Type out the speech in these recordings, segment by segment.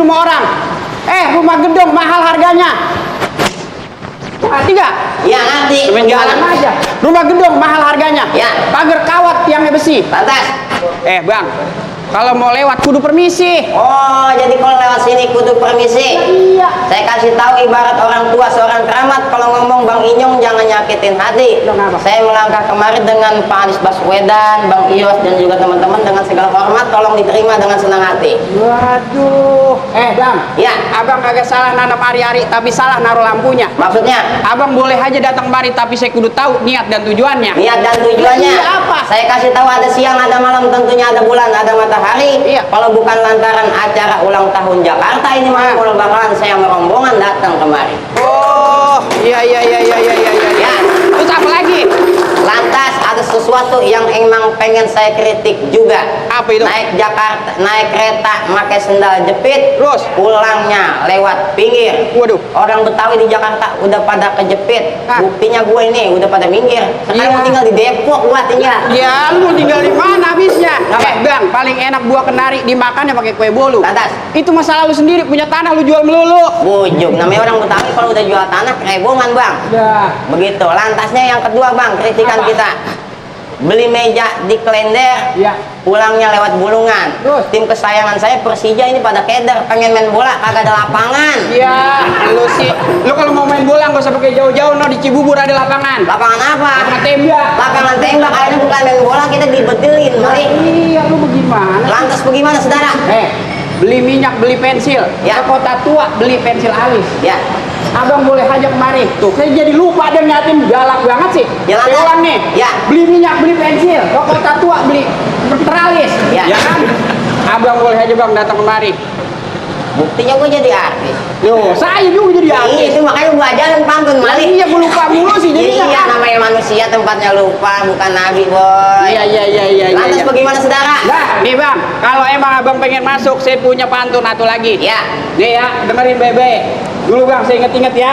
rumah orang. Rumah gedung mahal harganya. Ngerti gak? Ya ngerti. Jalan aja. Rumah gedung mahal harganya. Ya. Pagar kawat tiangnya besi. Lantas. Bang, kalau mau lewat kudu permisi. Oh, jadi kalau lewat sini kudu permisi. Iya. Saya kasih tahu ibarat orang tua seorang keramat, kalau ngomong Bang Inyong jangan nyakitin hati. Kenapa? Saya melangkah kemari dengan Pak Anies Baswedan, Bang Ios dan juga teman-teman dengan segala hormat, tolong diterima dengan senang hati. Waduh. Bang. Ya. Abang agak salah nanam ari-ari tapi salah naruh lampunya. Maksudnya? Abang boleh aja datang kemari tapi saya kudu tahu niat dan tujuannya. Niat dan tujuannya? Iya, apa? Saya kasih tahu ada siang, ada malam, tentunya ada bulan, ada matahari. Iya. Kalau bukan lantaran acara ulang tahun Jakarta ini mah kalau bakalan saya merombongan datang kemari. Oh, iya. Ya. Terus apa lagi? Lantas ada sesuatu yang emang pengen saya kritik juga. Apa itu? Naik Jakarta, naik kereta, pakai sendal jepit, Terus? pulangnya lewat pinggir. Waduh. Orang Betawi di Jakarta udah pada kejepit. Hah? Buktinya gue ini udah pada minggir. Sekarang Iya. tinggal di Depok gua tinggal. Ya, lu tinggal di mana habisnya? Apa? Bang, paling enak buah kenari dimakannya pakai kue bolu. Lantas? Itu masalah lu sendiri, punya tanah lu jual melulu. Bujuk, namanya orang Betawi kalau udah jual tanah kerebongan bang. Ya. Begitu. Lantasnya yang kedua bang, kritikan Apa? kita. Beli meja di Klender, Ya. pulangnya lewat Bulungan. Terus? Tim kesayangan saya Persija ini pada keder, pengen main bola kagak ada lapangan. Ya, lu sih. Lu kalau mau main bola nggak usah pakai jauh-jauh, no, di Cibubur ada lapangan. Lapangan apa? Lapangan tembak. Lapangan tembak, karena bukan main bola, kita dibetilin, Mari. Iya, lu bagaimana? Lantas bagaimana saudara? Beli minyak, beli pensil. Ya. Ke Kota Tua beli pensil alis. Ya, Abang boleh aja kemari. Tuh, saya jadi lupa dia ngeliatin galak banget sih. Ya, lantas. Seorang nih. Ya. Beli minyak, beli pensil. Ke Kota Tua beli teralis. Ya. Kan? Abang boleh aja bang datang kemari. buktinya gue jadi artis. Yo, saya juga jadi artis. Itu makanya gue ajarin pantun, Mali. Iya, gue lupa mulu sih jadinya. Iya, namanya manusia tempatnya lupa, bukan nabi, boy. Iya. Lantas bagaimana saudara? Nah, nih bang, kalau emang abang pengen masuk, saya punya pantun satu lagi. Ya. Nih ya, dengerin baik-baik. Dulu bang, saya inget-inget ya.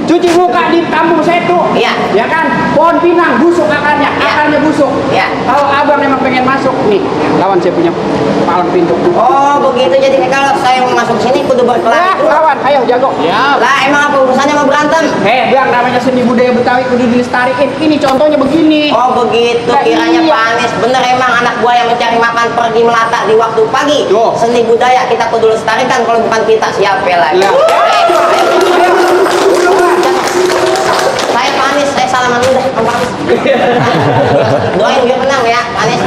Cuci muka di kampung saya tuh. Iya. Ya kan? Pohon pinang busuk akarnya, Iya. akarnya busuk. Iya. Kalau abang emang pengen masuk, nih, lawan saya punya palang pintu. Oh, begitu. Jadi kalau saya mau masuk sini kudu berkelahi. Lawan, ayo jago. Ya. Lah, emang apa urusannya mau berantem? Bang, namanya seni budaya Betawi kudu dilestariin. Ini contohnya begini. Oh, begitu. Nah, Kiranya iya. Pak Anies. Bener emang anak buah yang mencari makan pergi melata di waktu pagi. Tuh. Seni budaya kita kudu lestarikan. Kalau bukan kita, siapa lagi? Lah. Ayo. Saya Pak Anies, saya salaman dulu dah sama Pak Anies. Doain biar menang ya, Pak Anies.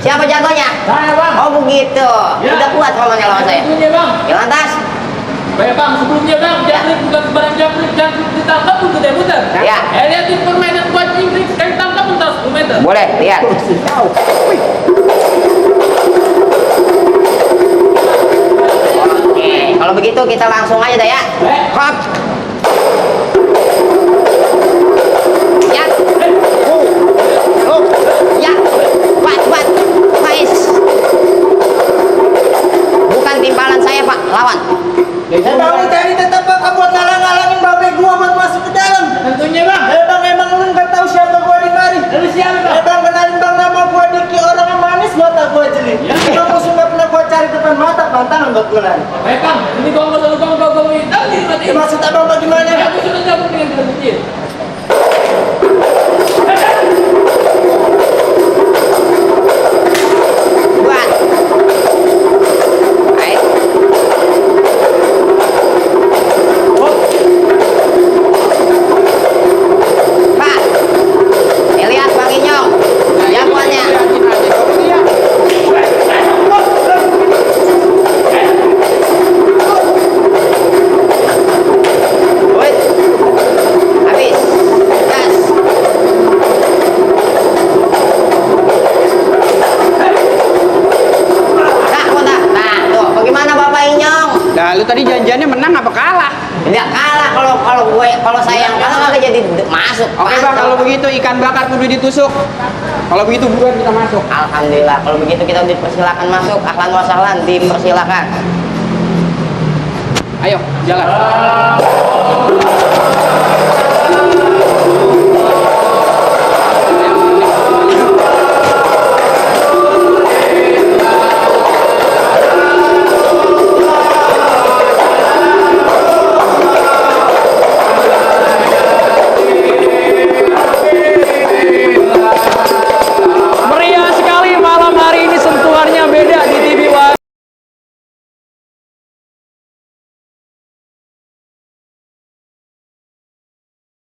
Siapa jagonya? Saya bang. Oh begitu. Ya. Udah kuat romannya lawan saya. Sebelumnya bang. Ya lantas. Baik bang, sebelumnya bang, jangkrik bukan sembarang jangkrik ditangkap pun muter. Ya. Lihatin permainan buat Inggris, sekali tangkap pun 10 meter. Boleh, lihat. Oke, kalau begitu kita langsung aja dah ya. Hop. Ya. Ya. Buat. Nice. Bukan timpalan saya, Pak. Lawan. Bang tadi tetap Bang buat ngalang-ngalangin babe gua buat masuk ke dalam. Tentunya bang. Bang emang lu nggak tahu siapa gua di mari. Lalu siapa bang? Bang kenalin bang nama gua Diki, orang yang manis mata gua jeli. Ya. Emang musuh nggak pernah gua cari depan mata, bantangan gua kenal. Baik bang, ini gong ini tadi mati. Maksud abang bagaimana? Aku sudah cabut dengan kecil. Buat. Baik. Pak. Lihat Bang Inyong. Jagoannya. Wait. Habis. Gas. Nah, kontak. Nah, tuh. Bagaimana Bapak Inyong? Nah, lu tadi janjiannya menang apa kalah? Enggak kalah kalau saya yang kalah kagak jadi masuk. Oke bang, kalau begitu ikan bakar kudu ditusuk. Kalau begitu buruan kita masuk. Alhamdulillah, kalau begitu kita dipersilakan masuk. Ahlan wa sahlan, dipersilakan. Ayo, jalan.